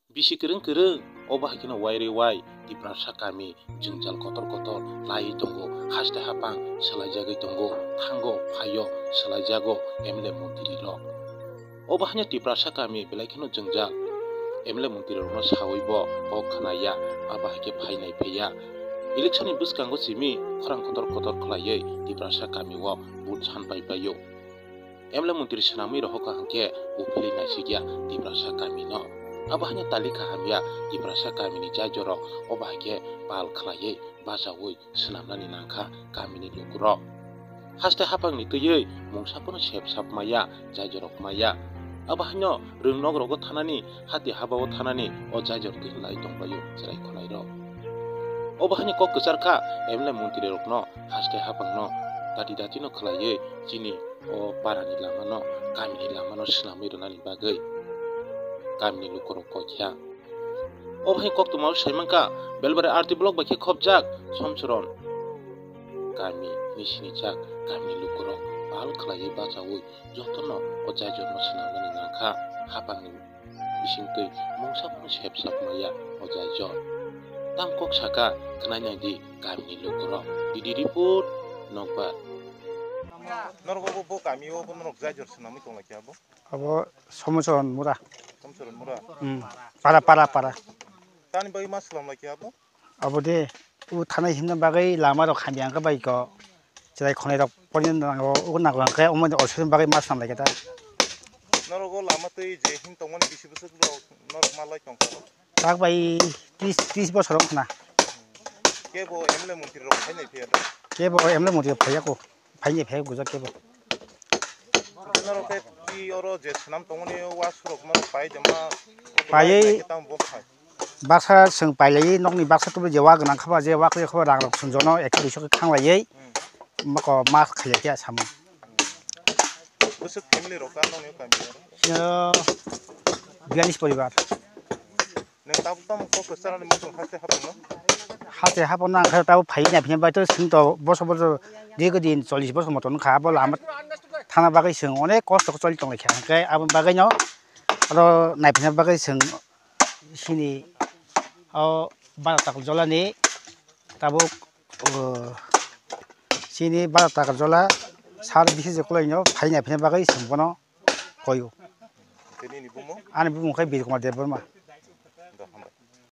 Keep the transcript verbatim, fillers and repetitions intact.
Bisi kwrwng kwrwng, obo hai kheno wairwi wai Tiprasa kami jwngjal kotor kotor laiwi tongo, haste hapang swlaijagwi tongo, thango phaio swlaijago M L A montri rok. Obo haino Tiprasa kami belai kheno jwngjal, M L A montri rokno sawi bo kok khna ya, abo hai khe phai nai phai ya. Election ni bwskango simi khorang kotor kotor khlaiwi Tiprasa kami o vote san pai paio. M L A montri swnamwi rohor kaham khe uphilwi naisikya Tiprasa kamino. Abo haino tali kaham ya Tiprasa kamini jaijorok, obo hai khe pal khlaiwi bachaui swnamnani nangkha kamini lukurok. Haste hapangni twiwi mungsa phano sep sap maya, jaijorok maya. Abo haino rwngnok rogo thanani, hati habao thanani o jaijor twi lai tongbaio chwrai khwlairok. Obo haino kok kwchar kha M L A montri rokno haste hapangno dati dati no khlaiwi chini o parani lamano, kamini lamano swnamwi rwnani bagwi kamini lukurok kok kha. Obo hai koktwmao sai mankha, Belbari R D block bai khe khopjak Somchoron kami ni sinijak kamini lukurok pal khlaiwi bachaui jotono o jaijorno swnamnani nangkha. Hapangni bisingtwi mungsa phano sep sap maya o jaijor. Tam kok saka khwnai nai di kamini lukurok. Didi report, Nokbar. Norok obo bo kami o bo norok jaijor swnamwi tonglaikha abo? Abo Somchoron mura. Somchoron mura? Hmm. Para, para, para. Tani bagwi ma swlamlaikha abo? Abo de, o thanai himna bagwi lama rok hamya wngkha bai ko. Chwrai khonai rok pori nango, o nango hwnkhe omo ni osuh bagwi ma swlamlaikha ta. Norok o lama twi je him tongmani bisi bwswk rok norok ma lai tongkha? Tak bai tris, tris bosor wngkha na. Kebo M L A montri rok phai nai phiya da? Kebo M L A montri rok phaiya ko. Phaini phai gujak kebo. Norok khe twi oro je swnam tongmani o wasurok norok pai jama. Paiwi tamo bo khai. Baksa chwng pailaiwi nokni baksa tubui je wa gwnang khaba je wa khe khaba rang rok swngjano ekso duiso khe khanglaiwi. Hmm. Moko ma khailai khe samung. Bwswk family rok ka nokni kami oro? Yo, biyalish poribar. Nwng tabuk tamo kok kwcharo ni muchung haste hapungno? Haste hapungno ang khe tabuk phai nai phai bai to swng to boso boso dirgho din chollish bosor moto wngkha abo lama thana bagwi swng onek kosto khe choli tonglaikha hwnkhe aboni bagwino oro naiphina bagwi swng sini o bara takal jolani tabuk o sini bara takal jola sar bisi je kulaino phai naiphina bagwi swng bono koyo. Tini ni bumo? Ani bumung khe Birkumar Debbarma.